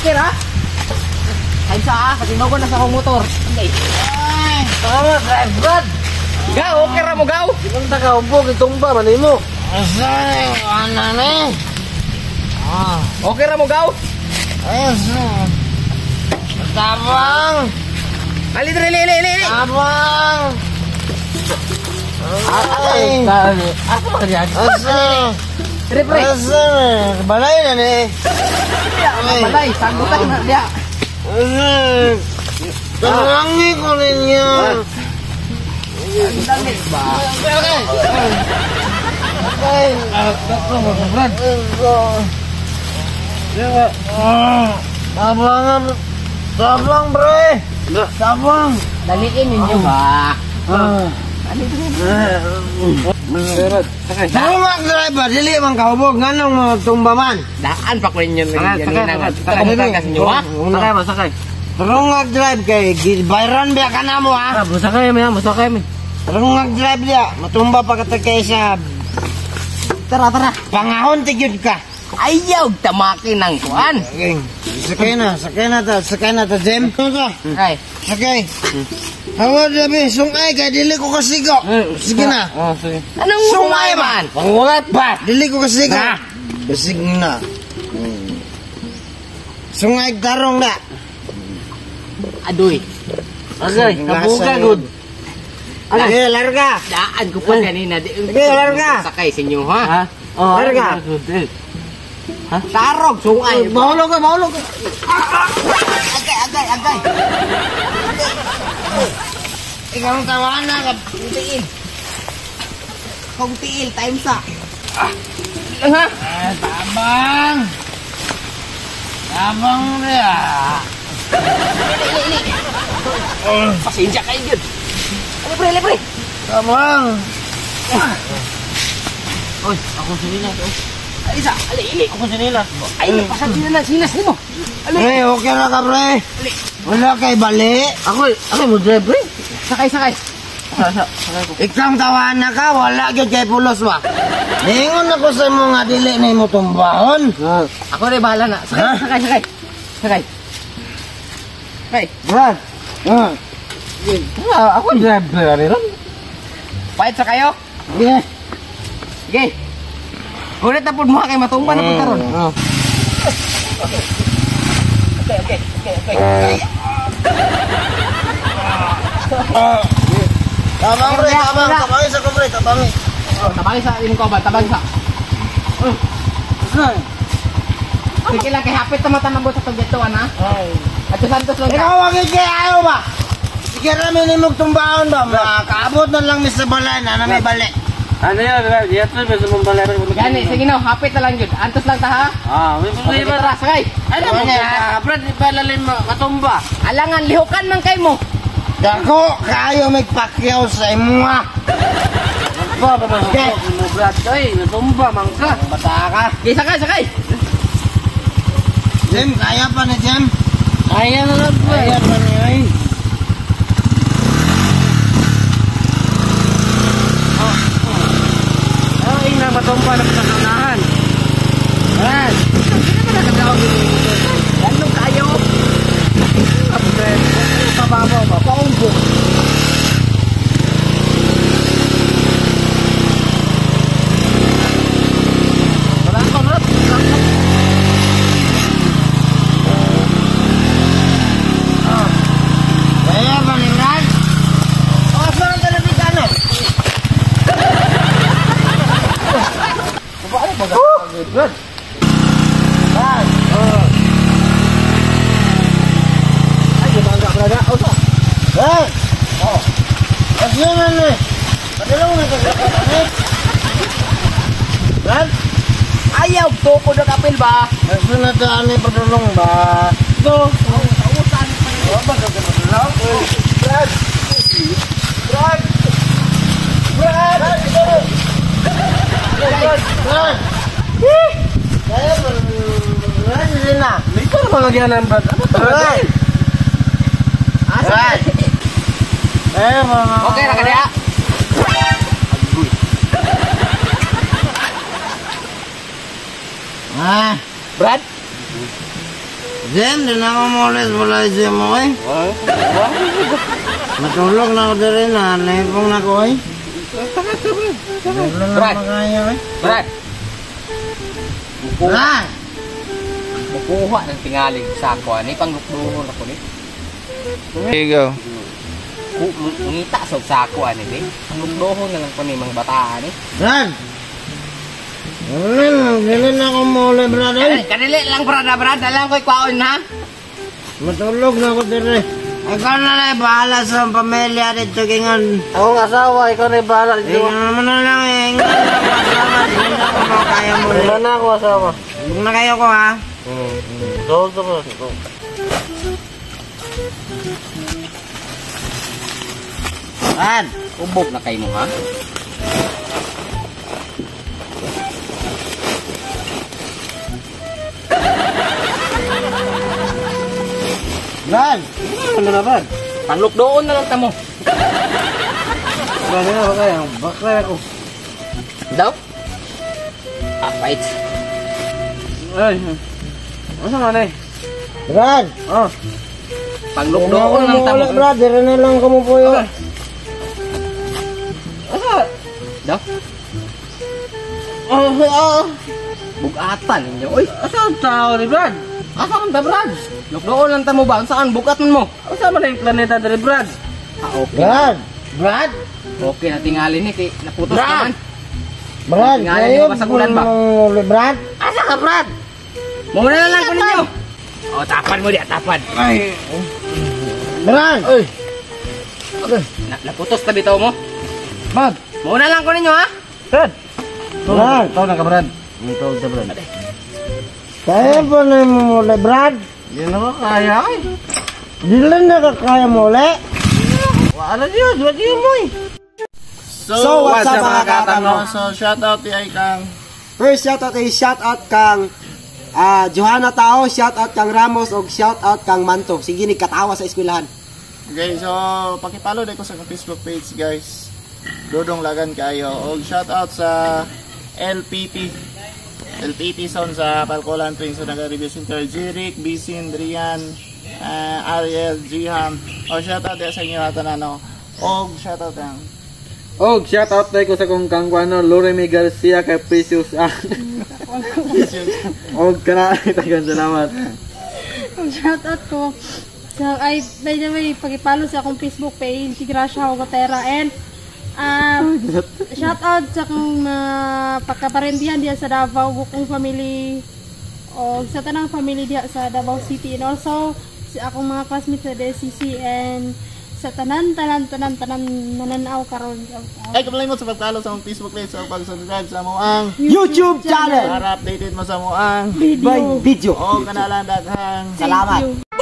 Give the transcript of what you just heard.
Okay ra? Ay sa kasi na sa akong motor. Okay. Ay, tama drive Brad. Gaw, okay ra mo gaw. Ibang tagaubog itumba man nimo. Asa ana ni? Ah, okay ra mo gaw. Asa. Tabang. Ali dre li li li. Tabang. Ay, ako man Asa. Pre pre. Asa. Balay na ni. Balay, sagutan na dia. Tarangi ko ninyo. Dali ba? Ay, tabang, tabang bre. Tabang. Daliin ninyo ba? Tungag driver, dili man kahubog nganong tumba man. Daan pa ko ninyo ganina. Sakay ka ninyo ha. Sakay ba sakay. Tungag drive kay bayran biya ka na mo ha. Sakay mi, sakay mi. Tungag drive dia, matumba pa ka kaysa. Tara tara. Pangahon ti gyud ka. Ayaw tamaki ng kuan. Sakay na, sakay na ta, sakay na ta Jem. Sakay. Sakay. Hawa dabi, sungay kay dili ko kasigo. Sige na. Sige. Anong sungay man? Pangulat ba? Dili ko kasigo. Basig na. Sungay tarong na. Adoy. Agay, kabuga gud. Sige, larga. Daan ko pa kanina. Sige, larga. Sakay sa inyo ha. Oh, larga. Ha? Tarog sungay. Mahulog ka, mahulog ka. Agay, agay, agay. Ikaw ang tawanan na. Kung tiil. Kung tiil, time sa. Ha? Tabang. Tabang niya. Ili, ili, ili. Pasensya kayo yun. Libre, libre. Tabang. Oy, ako sinilas. Ay, isa, ali, ili. Ako sinilas. Ay, napasag na lang, sinas mo. Pre, okay na ka, pre. Wala kay bali. Ako mo drive, pre. Sakay, sakay. Ikaw ang tawahan na ka, wala gyud kay pulos ba? Ningon ako sa imo nga dili na imo tumbahon. Ako rin bahala na. Sakay, sakay, sakay. Sakay. Sakay. Brad. Ako drive pre ron. Pahit sa kayo? Yeah. Sige. Kulit na po mo kay matumba na po karon. Okay, okay, okay, okay. Tabang pre, tabang, tabangin sa ko pre, tabangin. Tabangin sa imong kauban, tabangin sa. Sige lang kay hapit ta matanabot sa tugituan ha. Ato Santos lang. Ikaw wag kay ayo ba? Sige ra mi nimog tumbaon ba? Makaabot na lang mi sa balay na may bali. Ano yun? Dito may sumang balay. Gani, sige na, hapit na lang yun. Antos lang ta ha. Ah, may problema. Tara, sakay. Ano mo? Brad, ipalalim matumba. Alangan, lihukan man kay mo. Dako, kayo may pakyaw sa imuha. Okay. Mo Brad, ay, natumba, mangka. Bata ka. Okay, sakay, sakay. Jem, kaya pa ni Jem? Kaya na lang, Brad. Kaya pa ni ay. Ay, na matumba na sa unahan. Brad. Ano kayo? Pababaw ba? Paumbok. Wala ko, Brad. Kaya pa ni Brad? O, saan ka nabigano? Brad. Brad. Ay, gumangga, Brad. O, sa? Brad. Oh. Kasi na ni. Padalong na ka. Brad. Ayaw, tukod ang kapil ba? Kasi na ta ani padulong ba? Do. Kausan pa yun. O, ba ka padulong? Brad. Brad. Brad. Brad. Brad. Kaya ba? Brad, hindi na. Hindi ko naman lagyan ng Brad. Ano to? Brad. Asa? Brad. Eh, mga... Okay na ka niya? Ah, Brad? Jem, di na ako maulit wala Jem mo eh. Matulog na ako diri na, nahipong na ko eh. Brad. Brad. Brad! Mukuha ng tingalig sa ako ani panglukduhon ako ni. There you go. Ngita sa sako ani be. Panglukduhon na lang ko ni mga bataan ni. Brad! Dili na ako maulit, Brad eh. Kadili lang brad, brad, alam ko'y kwaon ha. Matulog na ako diri. Ikaw na lang bahala sa pamilya dito kingon. Akong asawa, ikaw na bahala dito. Ingon mo na lang eh. Ingon na ako asawa. Hindi na ako makaya mo. Wala na ako asawa. Huwag na kayo ko ha. Go, go, go. Brad! Ubog na kayo mo ha. Brad! Ano na, Brad? Panglukdoon na lang tamo. Brad, ano ba kaya? Bakla ako. Daw? Ah, wait. Ay. Ano man eh? Brad! Oh. Panglukdoon lang tamo. Brad, diri na lang kumupuyo. Asa? Daw? Oh, oh. Bugatan ninyo. Oy, Asa ang tao ni Brad? asa man ta Brad? Lukdoon lang tamo ba? Saan bugat man mo? Asa man ang planeta diri, Brad? Ah, okay. Brad! Brad! Okay na tingali ni kay naputos Brad! naman. Brad! Tingali ni ba sa ulan ba? Brad! Asa ka, Brad? Muna na lang ko ninyo. Oh, tapan mo di, tapan. Ay. Brad! Ay. Naputos ta bitaw mo. Brad. Muna lang ko ninyo ha. Brad. Brad! Tawag na ka, Brad. Tawag ka, Brad. Kaya pa na mo muli, Brad? Hindi na ko kaya eh. Dili na ka kaya muli? Wala Diyos, wala Diyos mo eh. So, what's up, mga katang, no? So, shout out ay kang First shoutout ay shoutout kang Johanna Tao, shoutout kang Ramos og shoutout kang Manto. Sige ni katawa sa eskwelahan. Okay, so paki-follow ko sa akong Facebook page, guys. Dodong Lagan kayo. Og shout out sa LPT. LPT Son sa Palcolan Twins sa Naga Review Center. Jeric, Bisin, Drian, Ariel, Jiham. O shout out sa inyo tanan no. Og shout out ang Og shout out tayo ko sa kong kangkwano Loremy Garcia kay Precious ah. Og kana tagan salamat. Shout out ko. So, ay, by the way, pag-follow sa akong Facebook page, Gracia Hogotera. And, shout out sa akong mga pagkaparendihan diya sa Davao, bukong family, o sa tanang family diya sa Davao City. And also, sa akong mga classmates sa DSCC and sa tanan nananaw karon. Ay, kamalay mo sa pag-follow sa akong Facebook page, sa pag-subscribe sa moang YouTube channel. para updated mo sa moang Video. By video. og kanalan daghang Salamat. Thank you.